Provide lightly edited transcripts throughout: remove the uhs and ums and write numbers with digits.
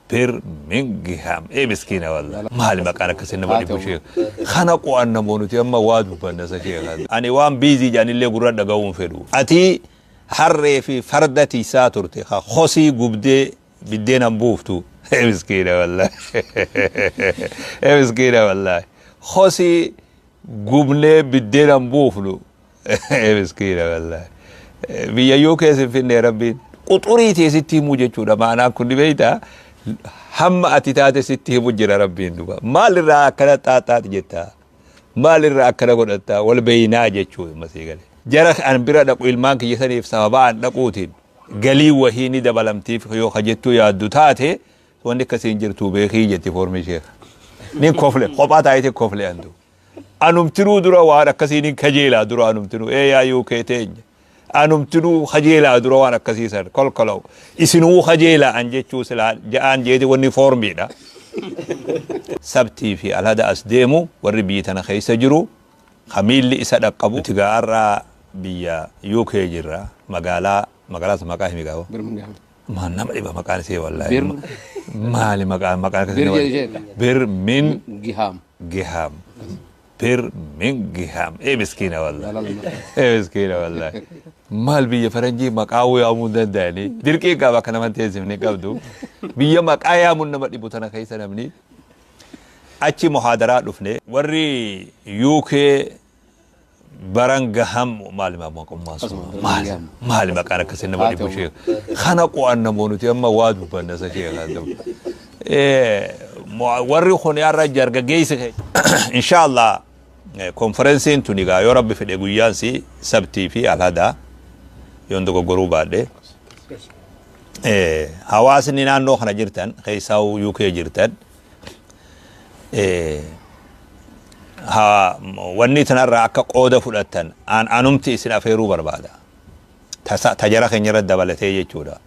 Birmingham. Ee miskiina wallahi. Maali maqaan akkasii nama dhibu sheekh. Kana qo'anna moo nuti amma waa dubbanna isa sheekh. Ani waan biizii jedhanillee gurra dhaga'uu hin fedhu. Ati harree fi farda tiisaa turte ka kosii gubdee biddeena hin buuftu. Ee miskiina wallahi. Ee miskiina wallahi. Kosii gubnee biddeena hin buufnu. Miskiina wallahi. Biyya UK sin finne rabbiin. Quxurii tee sitti himuu jechuudha. Maanaan kun ni beektaa? Hamma ati taate sitti himu jira rabbiin duba. Maalirraa akkana xaaxaati jettaa? Maalirraa akkana godhattaa? Wal beeynaa jechuu masii gale. Jara an bira dhaqu ilmaan kiyya saniif sababa an dhaquutiin galii wahii ni dabalamtiif yoo ka jettuu yaaddu taate wanni akkasii hin jirtuu beekii jetti foormii sheeka. Nin kofle kophaa taa'eeti kofle andu. Anumtinuu dura waan akkasii nin kajeelaa dura anumtinuu ee yaa UK teenya. Anumtinuu kajeelaa dura waan akkasii san kolkolaw. Isinuu kajeelaa an jechuu silaa ja'aan jeeti wanni foormiidha. Sabtii fi alhada as deemu warri biyya tana keessa jiru ka miilli isa dhaqqabu. Nuti gaa har'a biyya UK jirra magaalaa magaalaa san maqaa himi gaa. Birmingham. Maal nama dhiba maqaan isee wallaahi. Bir Maali maqaan maqaan akkasii Bir nama jedhe dhiba. Birmin Giham. Giham. Birmingham. Ee miskiina wallahi. Jaalalma. Ee miskiina wallahi. Maal biyya faranjii maqaa yaamuu hin danda'anii. Dirqii qaba akka nama teessifne qabdu. Biyya maqaa yaamuun nama dhibu tana keessa namni. Achi muhaadaraa dhufne. Warri UK baran gaham maali maqummaan sun Akkasuma, maali Birmingham. maali maqaan akkasii nama Haati dhibu sheekh. Kana qo'anna moo nuti amma waa dubbanna isa sheekh. Warri kun har'a jargaggeessi inshallah konferensiin tun egaa yoo rabbi fedhe guyyaan si sabtii fi alhadaa yoon dogoggoruu baadhe hawaasni naannoo kana jirtan keessaa UK jirtan wanni tanarraa akka qooda fudhattan an anumti isin afeeruu barbaada. Tasa tajara keenya irra dabalatee jechuudha.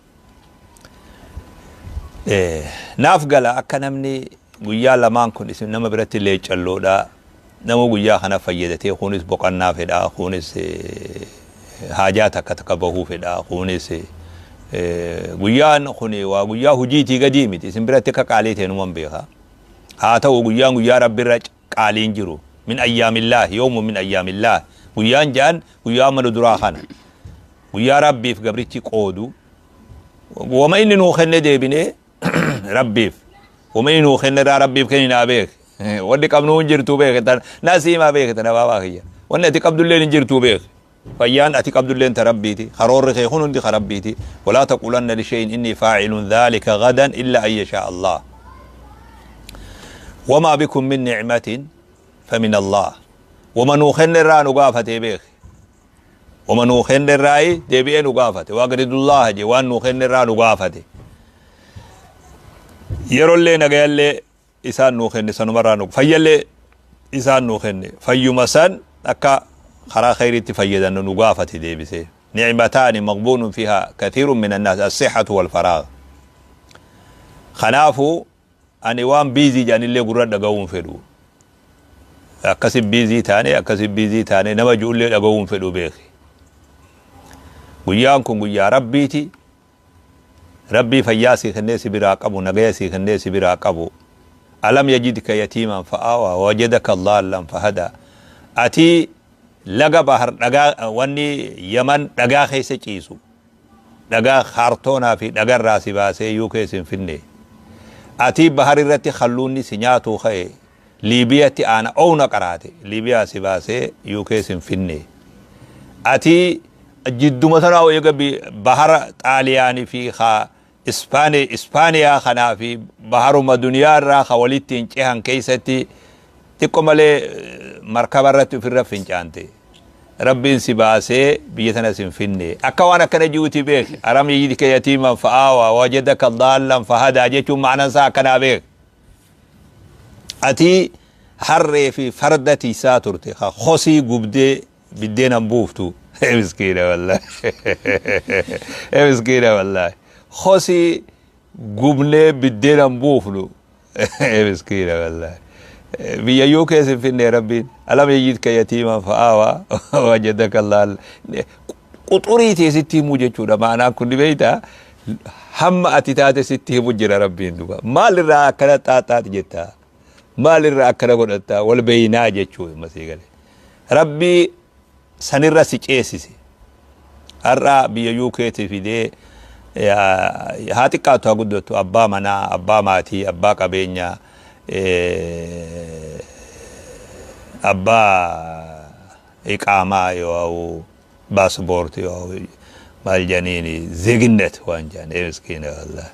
Naaf gala akka namni guyyaa lamaan kun isin nama biratti leeccalloodha. Nama guyyaa kana fayyadatee kunis boqonnaa fedha kunis haajaa takka takka bahuu fedha kunis guyyaan kun waa guyyaa hojiitii gadii miti isin biratti akka qaalii ta'e numan beeka. Haa ta'u guyyaan guyyaa rabbi irra qaaliin jiru min ayyaamillaah yoomu min ayyaamillaah guyyaan ja'an guyyaa amma nu duraa kana guyyaa rabbiif gabrichi qoodu wama inni nuu kenne deebinee rabbiif wama inni nuu kenne irraa rabbiif kenninaa beek wanni qabnu hin jirtuu beek tan nasiimaa beek tan abaabaa kiyya wanni ati qabdulleen hin jirtuu beek fayyaan ati qabdulleen ta rabbiiti karoorri kee kun hundi ka rabbiiti walaa taqulanna lishayin inni faacilun dhaalika gadan illa an yashaa allah wamaa bikum min nicmatin famin allah wama nuu kenne irraa nu gaafatee beek wama nuu kenne irraayi deebi'ee nu gaafate waaqridullaha je waan nuu kenne irraa nu gaafate yerollee nagayallee isaan nuu kenne sanumarraa nu fayyallee isaan nuu kenne fayyuma san akka karaa khayriitti fayyadannu nu gaafate deebisee nicmataani maqbuunun fiihaa kathiirun min annaas assihhatu walfaraag kanaafuu ani waan biizii jedhanillee gurra dhaga'uu hin fedhu akkasi biizii taane akkasi biizii taane nama ji'ullee dhaga'uu hin fedhu beeki guyyaan kun guyyaa rabbiiti rabbii fayyaa sii kennee si biraa qabu nagaya sii kennee si biraa qabu alam yajidka yatiiman fa'aawaa wajadaka daallan fahadaa ati laga bahar dhagaa wanni yaman dhagaa keessa ciisu dhagaa kaartoonaa fi dhagarraa si baasee UK sin finne ati bahar irratti halluunni si nyaatuu ka'e Liibiyatti aana oowna qaraate Liibiyaa si baasee UK sin finne ati jidduma tanaa eega bahara Xaaliyaanii fi ka Ispaaniyaa kanaa fi baharuma duniyaa irraa ka walitti hin cehan keessatti xiqqo malee markaba irratti ofirra fincaante. Rabbiin si baasee biyya tana sin finne. Akka waan akkana ji'uti beek. Alam yajidka yatiiman fa'aawaa wajadaka daallan fahadaa jechuun ma'anaan isaa akkanaa beek. Ati harree fi farda tiisaa turte ka kosii gubdee biddeena hin buuftu. Miskiina wallahi. Miskiina wallahi. Kosii gubnee biddeena hin buufnu. Miskiina wallahi. Biyya UK sin finne rabbiin. Alam yajidka yatiiman fa'aawaa wajadaka daallan. Quxurii tee sitti himuu jechuudha. Maanaan kun ni beektaa? Hamma ati taate sitti himu jira Rabbiin duba. Maalirraa akkana xaaxaati jettaa? Maalirraa akkana godhattaa? Wal beeynaa jechuu masii gale. Rabbii sanirra si ceesise. Har'a biyya UK'ti fidee haa xiqqaattu haa guddattu abbaa manaa, abbaa maatii, abbaa qabeenyaa, abbaa iqaamaa yoo baaspoortii yoo maal jedhaniini ዜግነት waan jedhan ee miskiina wallahi.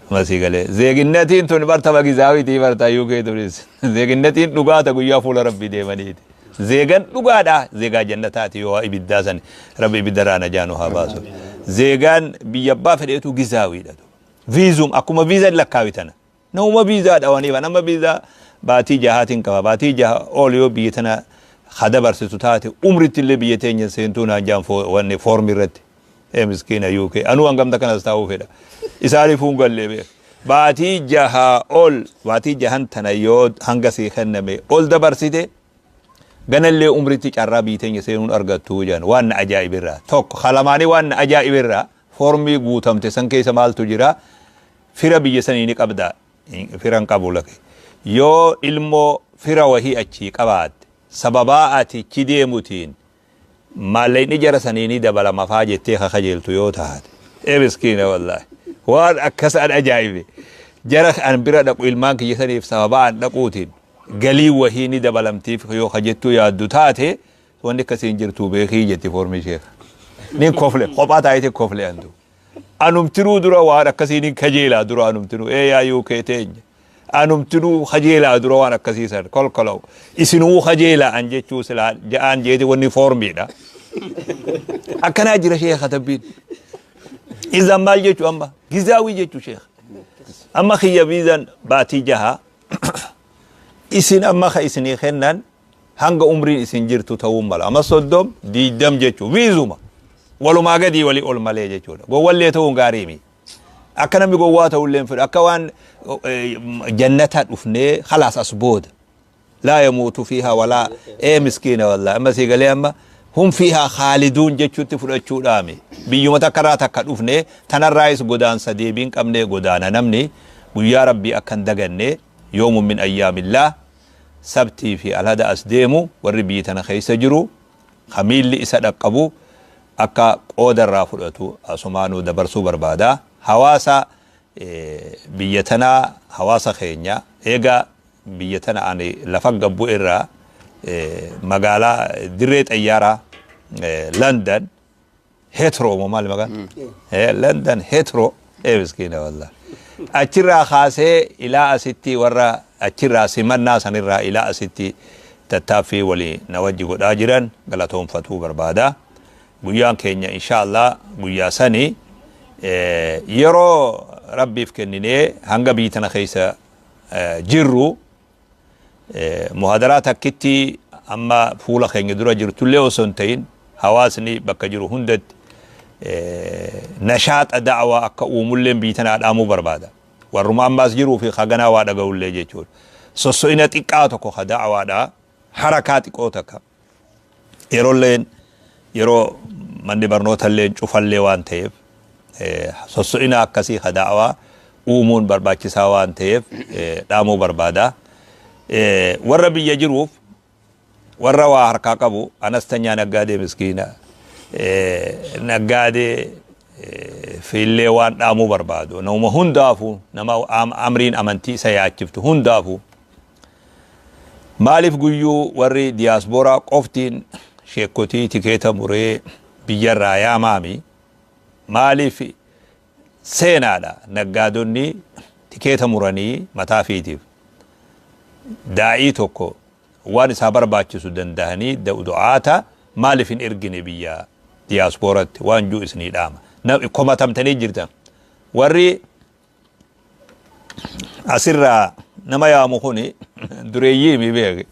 Masii galee ዜግነtiin tun bartama gizaawitii barta UK turis ዜግነtiin dhugaata guyyaa fuula Rabbii deemaniiti. Zeegan dhugaadha zeegaa jannataati yoo ibiddaa san Rabbi ibiddarraa najaa nu haa baasu. Zeegaan biyya abbaa fedheetu gizaawiidha. Visum akkuma viizaan lakkaawitana. Namuma viizaa dhawanii nama viizaa baatii 6tiin qaba. Baatii 6 ol yoo biyya tana hadabarsitu taate umritti illee biyya teenya seentuu naan jaan wanni foormi irratti. Ee miskiina UK anuu hangamta kanas taa'uu fedha. Isaaniif hun gallee beek. Baatii 6 ol baatii 6n tana yoo hanga sii kenname ol dabarsite ganallee umritti carraa biyya teenya seenuun argattu jedhan. Waan na ajaa'ibirraa. Tokko kalamaanii waan na ajaa'ibirraa foormii guutamte san keessa maaltu jira? Fira biyya sanii ni qabdaa. Firan qabu lake. Yoo ilmoo fira wahii achii qabaatte sababaa ati ichi deemutiin maallaqni jara sanii ni dabalama faa jettee kakajeeltu yoo taate. Ee miskiina wallaahi. Waan akkas an ajaa'ibe. Jara an bira dhaqu ilmaan kiyya saniif sababaa an dhaquutiin galii wahii ni dabalamtiif yoo kajettuu yaaddu taate wanni akkasii hin jirtu beekii jetti foormii sheeka. Nin kofle kophaa taa'eeti kofle antu. Anumtinuu dura waan akkasii nin kajeelaa dura anumtinuu ee yaa UK teenya. Anumtinuu kajeelaa dura waan akkasii san kolkolaw. Isinuu kajeelaa an jechuu silaa ja'aan jeeti wanni foormiidha. Akkanaa jira sheeka tabbiin. Izan maal jechuu amma gizaawii jechuu sheeka. Amma kiyya viizaan baatii 6 isin amma ka isinii kennan hanga umriin isin jirtu ta'uu mala. Amma 30 20 jechuu viizuma. Walumaa gadii walii ol malee jechuudha. Gowwallee ta'uun gaarii miti. Akka namni gowwaa ta'ullee hin fedhu. Akka waan jannata dhufnee khalaas as booda. Laa yamuutu fiihaa walaa ee miskiina wallaahi. Amma sii galee amma hum fiihaa khaaliduun jechuutti fudhachuudhaami. Biyyuma takkarraa takka dhufnee tanarraayis godaansa deebiin qabnee godaana namni guyyaa Rabbii akka hin daganne yoomun min ayyaamillah sabtii fi alhada as deemu warri biyyi tana keessa jiru ka miilli isa dhaqqabu akka qooda irraa fudhatu asumaanuu dabarsuu barbaada. Hawaasa biyya tanaa hawaasa keenya eega biyya tana ani lafa gabbu irraa magaalaa dirree xayyaaraa London Heathrow moo maali maqaan? London Heathrow ee miskiina wallah. Achirraa kaasee ilaa asitti warra achirraa simannaa sanirraa ilaa asitti tattaaffii walii na wajji godhaa jiran galatoonfatuu barbaada. Guyyaan keenya inshallah guyyaa sani yeroo Rabbiif kenninee hanga biyya tana keessa jirru muhadaraa takkitti amma fuula keenya dura jirtullee osoo hin ta'in hawaasni bakka jiru hundatti nashaaxa da'awaa akka uumulleen biyya tanaa dhaamuu barbaada. Warruma ammaas jiruu fi haganaa waa dhaga'ullee jechuudha. Sosso'ina xiqqaa tokko ka da'awaadhaa harakaa xiqqoo takka yeroolleen yeroo manni barnootallee cufallee waan ta'eef sosso'ina akkasii ka da'awaa uumuun barbaachisaa waan ta'eef dhaamuu barbaada. Warra biyya jiruuf warra waa harkaa qabu anastanyaa naggaadee miskiina naggaadee fiillee waan dhaamuu barbaadu nama hundaafuu nama amriin amantii isa yaachiftu hundaafuu maaliif guyyuu warri diyaaspooraa qoftiin sheekotii tikeeta muree biyyarraa yaamaami maaliif seenaadha naggaadonni tikeeta muranii mataa fiitiif daa'ii tokko waan isaa barbaachisu dandahanii du'aata maaliif hin ergine biyya diyaaspooratti waan juu isinii dhaama. Komatamtanii jirtan. Warri asirraa nama yaamu kuni dureeyyii mi beek.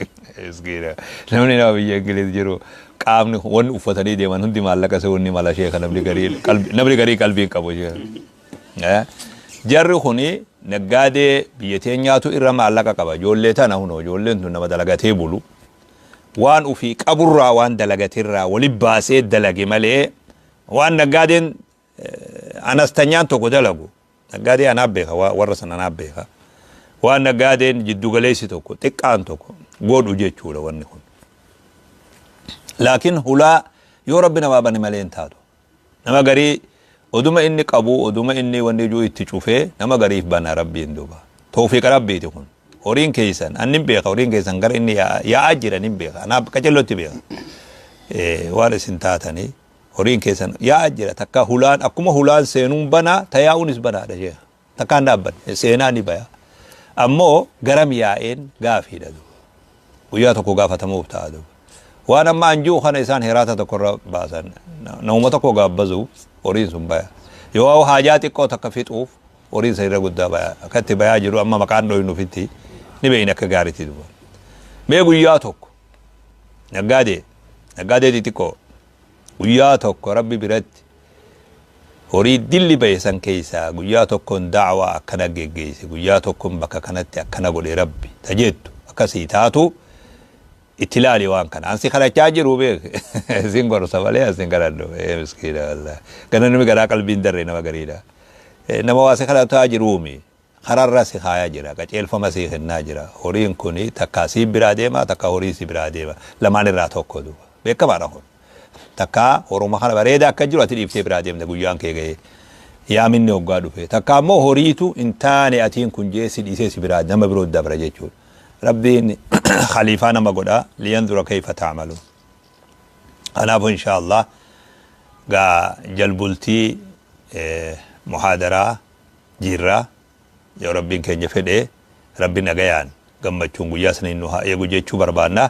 Namni nama biyya Ingiliz jiru qaamni wanni uffatanii deeman hundi maallaqa isa wanni mala sheeka namni garii qalbii hin qabu sheeka. Jarri kuni naggaadee biyya teenyaatu irra maallaqa qaba. Ijoollee tana hunoo ijoolleen tun nama dalagatee bulu. Waan ufii qaburraa waan dalagatirraa wali baasee dalage malee waan naggaadeen anastanyaan tokko dalagu. Naggaadee anaaf beeka, warra sana anaaf beeka. Waan naggaadeen jiddu galeessi tokko xiqqaan tokko godhu jechuudha wanni kun. Laakiin hulaa yoo Rabbi namaa bane malee hin taatu. Nama garii oduma inni qabu, oduma inni wanni ijuu itti cufee nama gariif bana Rabbiin duuba. Tawfiiqa Rabbiiti kun. Horiin keessan, an nin beeka, horiin keessan gara inni yaa'aa jira nin beeka. Anaaf qacellotti beeka. Waan isin taatanii horiin keessan yaa'aa jira. Takka hulaan, akkuma hulaan seenuun banaa, ta yaa'uunis banaadha sheekha. Takka hin dhaabbanne, seenaa ni baya. Ammoo garam yaa'een gaafiidha duuba. Guyyaa tokko gaafatamuuf ta'a duuba. Waan amma an ji'u kana isaan hiraata tokko irra baasan. Namuma tokko gaabbazuuf horiin sun baya. Yoo haajaa xiqqoo takka fixuuf horiin san irra guddaa baya. Akka itti bayaa jiru amma maqaan dhoynuufitti ni beeyna akka gaariitti duuba. Mee guyyaa tokko naggaadee, naggaadee xixiqqoo, guyyaa tokko Rabbi biratti horii dilli bahe san keessaa guyyaa tokkon da'waa akkana geggeesse, guyyaa tokkon bakka kanatti akkana godhe Rabbi ta jettu akka sii taatu itti laali waan kana. An si kadhachaa jiru beek, sin gorsa malee an sin kadhadhu. Ee miskiina, wallahi gana namni garaa qalbiin darre nama gariidha. Nama waa si kadhataa jiruumi, kararra si kaayaa jira, qaceelfama sii kennaa jira. Horiin kuni takkaa sii biraa deema, takkaa horii si biraa deema, lamaan irraa tokko duuba. Beekamaadha kun. Takkaa horuma kana bareeda akka jiru ati dhiiftee biraa deemte guyyaan kee ga'ee yaaminni hoggaa dhufe, takkaa immoo horiitu hin taane atiin kun jee si dhiisee si biraa nama biroo dabra jechuudha. Rabbiin khaliifaa nama godha, liyanzura kayfa ta'malu. Kanaafuu insha Allah gaa jalbultii muhaadaraa jirra. Yoo Rabbiin keenya fedhe, Rabbi nagayaan gammachuun guyyaa saniin nu haa eegu jechuu barbaanna.